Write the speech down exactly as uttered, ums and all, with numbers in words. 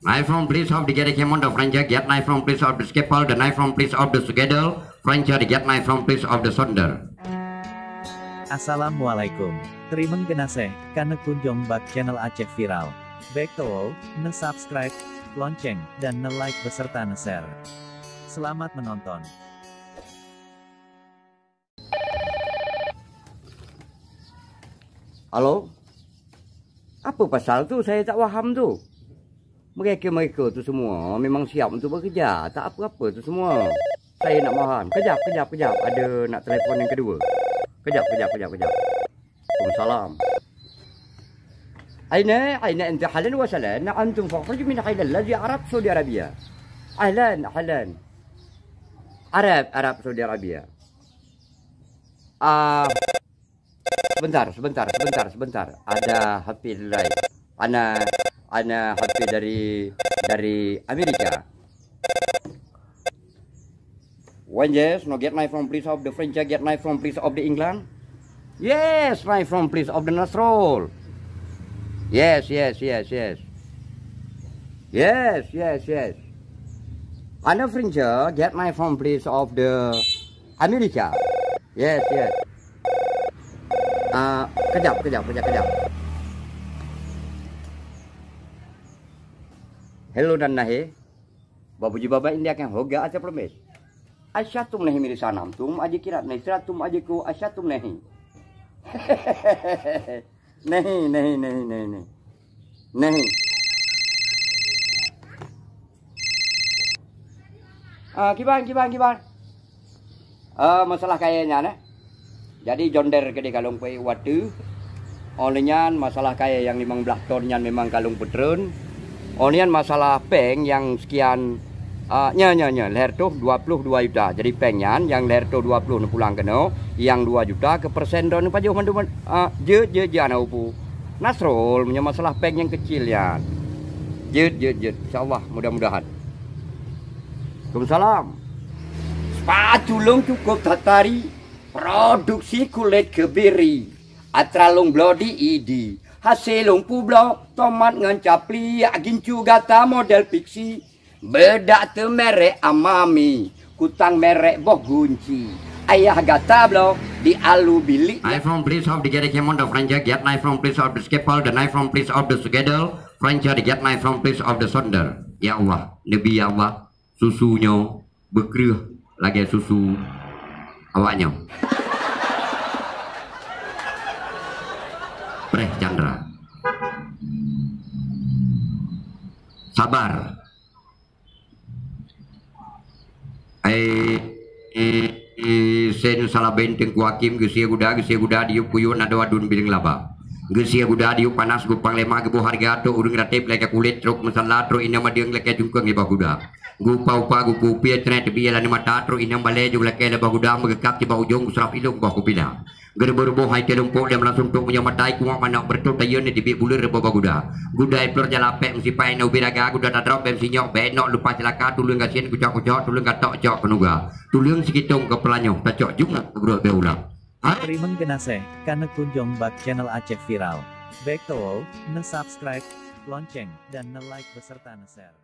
Knife from place of the Gerichemon, the French get knife from place of the scalpel, the knife from place of the sugedel, French get knife from place of the sonder. Assalamualaikum. Teurimong geunaséh ka neukunjong bak channel Aceh Viral. Bék tuwoe, neu-subscribe, lonceng, dan neu-like beserta neu-share. Selamat menonton. Halo? Apa pasal tu, saya tak faham tu. Mereka-mereka tu semua memang siap untuk bekerja, tak apa-apa tu semua. Saya nak faham. Kejap, kejap, kejap. Ada nak telefon yang kedua. Kejap, kejap, kejap, kejap. Waalaikumsalam. Aina, aina anta, ahlan wa sahlan. Antum fakhrij min khilal ladhi Arab Saudi Arabia. Ahlan, ahlan. Arab, Arab Saudi Arabia. Ah, sebentar, sebentar, sebentar, sebentar. Ada Hafiz lain. Ana, ana Hafiz dari, dari Amerika. When yes, no get knife from place of the French, get knife from place of the England. Yes, knife from place of the Nasrul. Yes, yes, yes, yes. Yes, yes, yes. Ana French, get knife from place of the America. Yes, yes. Ah, kejap, kejap, kejap, kejap. Hello, dan nahi. Babu ji baba India kan hoga aca promes. Asyatum nahi miri sanam tum aji kirat nahi seratum aji ku asyatum nahi. Nahi, nahi, nahi, nahi, nahi. Nahi. Ah, kiban, kiban, kiban. Ah, masalah kayèe nyan, eh. Jadi, jonder keudeh ka lôn peuék watèe. Óh lheueh nyan, masalah kayèe nyang limong blaih ton nyan memang ka lôn peutreun. Óh lheueh nyan, masalah péng nyang sekian, ah, nyoe, nyoe, nyoe, lhèe reutôh dua ploh dua juta. Jadi, péng nyan nyang lhèe reutôh dua ploh neupulang keunoe, nyang dua juta keu persen droeneuh pajoh mandum, ah, jeuet, jeuet, jeuet, aneuk upu. Nasrul, meunyoe masalah péng nyang keucil nyan. Jeuet, jeuet, jeuet. Insya Allah, mudah-mudahan. Waalaikumsalam. Sepatu lôn cukôp that tari, produksi kulét kebiri. Atra lôn bloe di Idi, hasé lôn peubloe tomat ngon caplé, gincu gata model pixi. Beudak teuh merek Amami, kutang merek boh gunci. Ayah gata bloe di alu bilik. Knife from place of the Gary Kemon, the French get knife from place of the scalpel, the knife from place of the sugedel, French the get knife from place of the sonder. Ya Allah, Nabi ya Allah, susu nyoe beukreueh lagèe susu awak nyoe. Preh Chandra. Sabar. Eh, eh, eh, sen salabén Teungku Hakim geusie guda, geusie guda diyup kuyup na dua dun bileung laba. Geusie guda diyup panas gu panglima geuboh hareuga trok ureueng ratéb lagèe kulét trok meusala trok inong madeueng lagèe jungkeung di bak guda. Gu upa-upa gu kupié trek teubiet lam mata trok inong balèe jok lagèe lé bak guda meugeukab di bak ujong gu seurap ilong boh kupila. Geuruboh-ruboh hai teuh lumpok lé meulangsong trok meunyoe matai kuwak manok beureutoh tayeuen di teubiet buleuen reubah bak guda. Guda iplor jalapek meusipai na ubit raga guda tadrop bèe meusinyok bèe nok lupa ceulaka tuleueng gasien kucok-kucok tuleueng gatok cok keunuga. Tuleueng sikitong keu peulanyoh tacok jungak keubrok bèe ulang. Teurimong geunaséh ka neukunjong bak channel Aceh Viral. Bèk tuwoe, neu-subscribe, lonceng, dan neu-like beserta neu-share.